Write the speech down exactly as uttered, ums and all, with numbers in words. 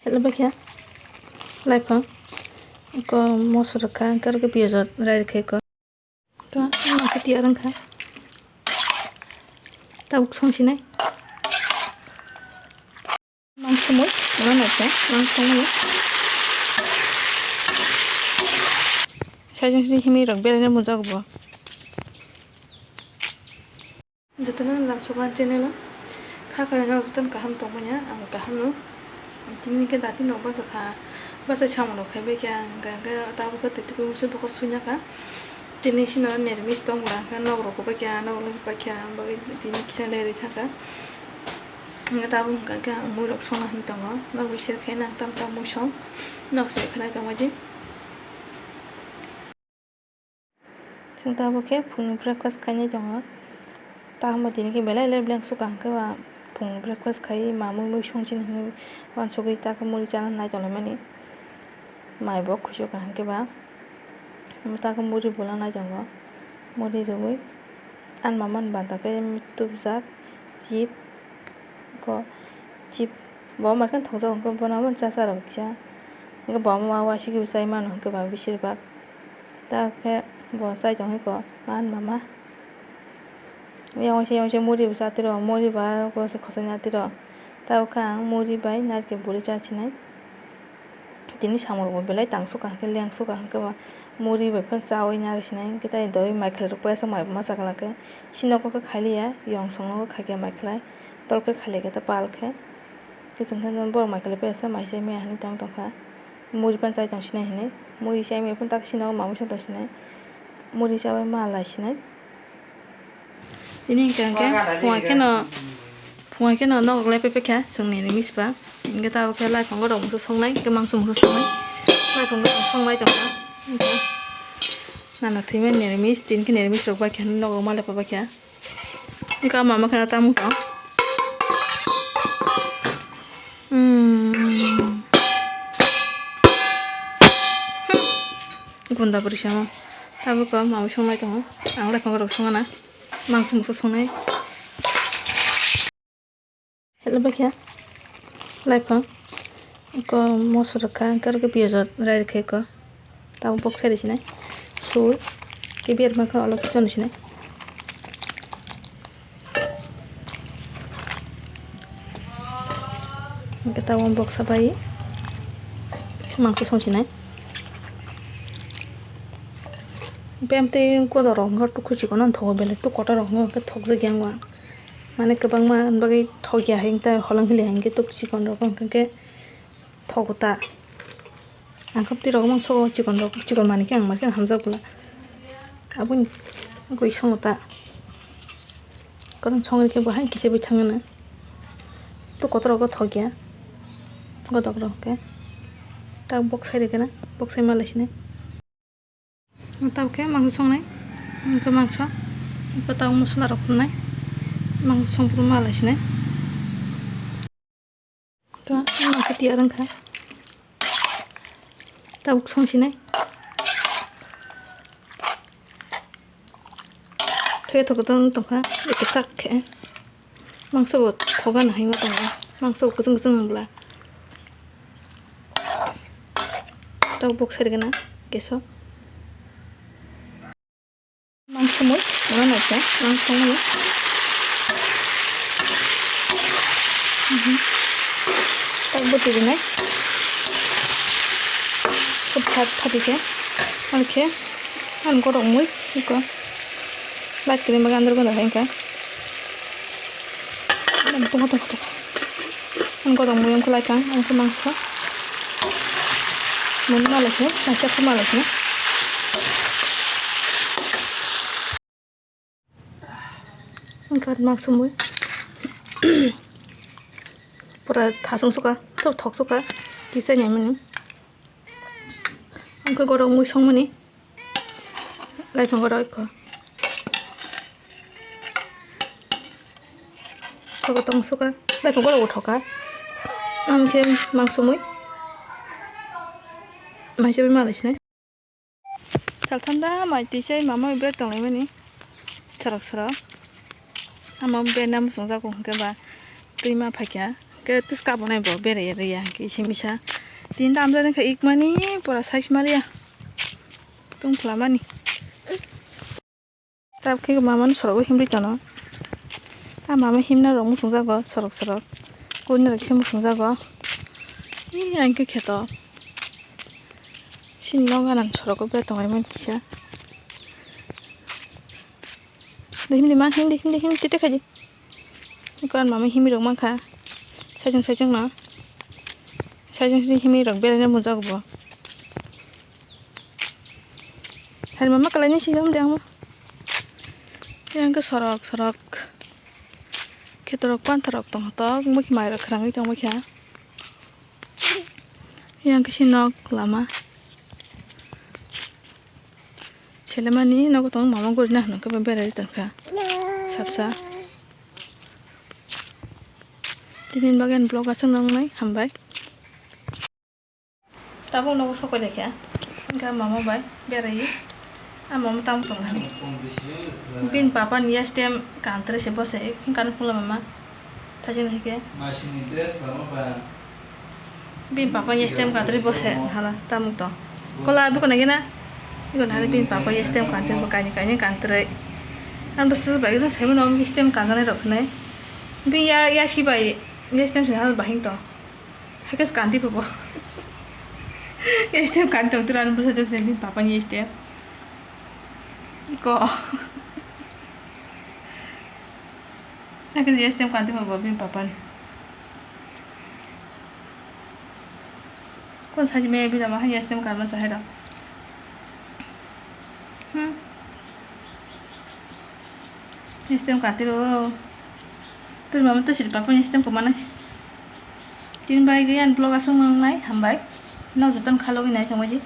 Hello, bakya. Laipang. Ko moso rwkha, hwnkhe aro khe piyaj rai rwkha ko. To, ma khe tiyar wngkha. Tabuk songsinai. Mang sumui, mana naikha, mang sumui. Saijang sini himui rok beraina mujak bo. Jotono lamsoba channel o kha kha no jotono kaham tongmanya, ang kaham no. Tini khe dati no basa kha, basa samung rok khai bai kha, ang khe tabuk khe twi twi musi bokhor suina kha. Tini sino nirmis tong bwla khe nok rok bai kha, nok rok bai kha, ang bagwi tini kisa lerwi thang kha. Ang tabuk hwnkha khe ang mui rok songna hinwi tongo, nok bisir khe nang tam tam mui song, nok se khe nai tongma di. Chwng tabuk khe phungni breakfast khainai tongo. Tamo tini khe belai belai bwleng sukha hwnkhe ba phung breakfast khai mamui mui songchini hinwi uansugwi ta khe muri chana nai tonglaimani. Mai bo khuisukha hwnkhe ba ta khe muri bwla nai tongo. Muri rwui ani mama ni banta khe tubujak chip ko chip bo mar khe thokjak hwnkhe bono abo cha cha rw kisa hwnkhe bo ma uaisugwi chai mano hwnkhe ba bisir bak. Ta khe bo chai tongwi ko ma ani mama. Yang waisa yang waisa muri bo cha tiro, muri bo aro se khosai na tiro. Ta khe ang muri bai narikhe bwrwi cha sinai. Tini samung bo belai tang sukha hwnkhe leng sukha hwnkhe ba muri bai phano chaui narwi sinai hwnkhe tai doi mai khlai rok paisa mai bo ma cha khe sini nogo khe khailiya yong song nogo khaikhe mai khlai tol khe khailai khe ta pal khe. Kiching khe borok mai khlai paisa mai se maya hinwi tong tongkha. Muri phano chai tong sinai hinwi. Muri chai maya phano tak sino mamui song tong sinai. Muri chabai ma lai sinai. Tini hwnkha hwnkhe phunga kheno, phunga kheno nok rok lai paipakha chwngni nini misba. Hwnkhe tabuk khe laiphango rok mungsa songnai, hwnkhe mangso mungsa songnai. Laiphango rok songnai tongkha. Hwnkhe nana thwimani nini mis, tini khe nini mis rok baikha hinwi nok rok ma lai paipakha. Ika mama khana tamung tong. Hmm. Gunda bwrwi sama. Tabuk ko mama songnai tongo. Ang lai phang rok songna. Mangso mungso songnai. Hello, bakya. Laipang. Ko moso rwkha, hwnkhe aro khe piyaj rai rwkha ko. Tabuk boksai rw sinai. Sui. Khe berma khe olok soni sinai. Hwnkhe tabuk boksa bai mangso song sinai. Bem tei kotor rok wngkha, tok chikon no thogo belai, tok kotor rok wngkha, hwnkhe thokjak yang wa. Mane kwbangma bagwi thokya hai, hwnkhe holong hili hai, hwnkhe tok chikon rok wngkha khe thogo ta. Ang khe twi rok mangso chikon rok, chikon manwi khe ang mar khe hamjak bwla. Aboni goi songo ta. Karon songri khe bo hai kisa bai thangna. Tok kotor rok thokya. Godok rok khe. Ta boksai rwgena, boksai ma lai sinai. Tabuk khe mangso songnai, hwnkhe mangso, hwnkhe tabuk mosola rok hwnwi mangso songphuru ma lai sinai. To mangso tiyar wngkha, tabuk song sinai. Khe toko tong tongkha, eke chak khe. Mangso bo thoga no hai ma tongo. Mangso bo kwchwng kwchwng wng bwla. Tok bok sai rwgena keso. Mangso mui, ano naikha, mangso mui. Mhm. Tok bo twi rwnai. Khe phat phati khe. Ano khe, ano gorok mui, iko. Light kwrwi bagwi andar gwnang hai wngkha. Tongkha, tongkha, tongkha. Ang godok mui wngkha lai kang, ang khe mangsa. Mui malai khe, mangsa khe malai khe. Ang khe mangsa mui. Pura thasung suka, thok thok suka, kisa nyai mani. Ang khe godok mui song mani. Laiphango rw kho. Thogo tong suka. Laiphango rw thoka. Ang khe mangso mui. Maise bai malai sinai. Saltham da mai tisai mama bai bek tong lai mani. Sorok sorok. Ama bai nam sung jago hwnkhe ba twi ma phaikha. Ke tis kabonai bo berai ya, ya, ke isi misa. Tin dam jani kha ikmani, pora size maliya. Tung khlamani. Tab khe mama no sorok o himri tono. A mama himna rok muchung jago sorok sorok. Kuni rok kisa muchung jago. Ih, ang khe kheto. Sini no ganan sorok o berai tongmani kisa. Himdi ma, himdi, himdi, himdi, tete khaidi. Ko ang mama himri rok mankha. Saichung, saichung no. Saichung, saichung himri rok berai na muchung jago bo. Hari mama kalai ni si himdi ang bo. Yang ke sorok, sorok. Kheto rok pantha rok tong tok, mukhi mai rok khrangwi tong mukha. Yang kisi nok lama. Selemani nogo tong mama gurina hwnwi khe berai tongkha. Sapsa. Tini bagwi ani vlog aswk nang nai hambai. Tabuk nogo sokoi laikha. Hwnkhe mama bai berai. A mama tamo tong bini papa ni yastem kantre se bose. Hwnkhe ano phunukla mama. Thajin hai khe. Masini dress lama ba. Bini papa ni stem katri bose hala tamuk to. Kola biko nagi na. Biko nari bini papa ni stem kantre bo kaini kaini kantre. Ang to su bai sa sebo no stem kanjani rok ne. Bi ya ya si bai ya stem se hal bahing to. Hakes kanti bo. Ya stem kanti to turan bo sa jok se bini papa ni stem. Ko. Hakes ya stem kanti bo bini papa ni. Kon saji me bila ma hanya stem karma sahai da. Hmm. Stem katiro. Tur mama tu siri papa ni stem ko mana si. Tin bai gyan vlog asong nang nai hambai. Nau joton khalo gyan nai tongma ji.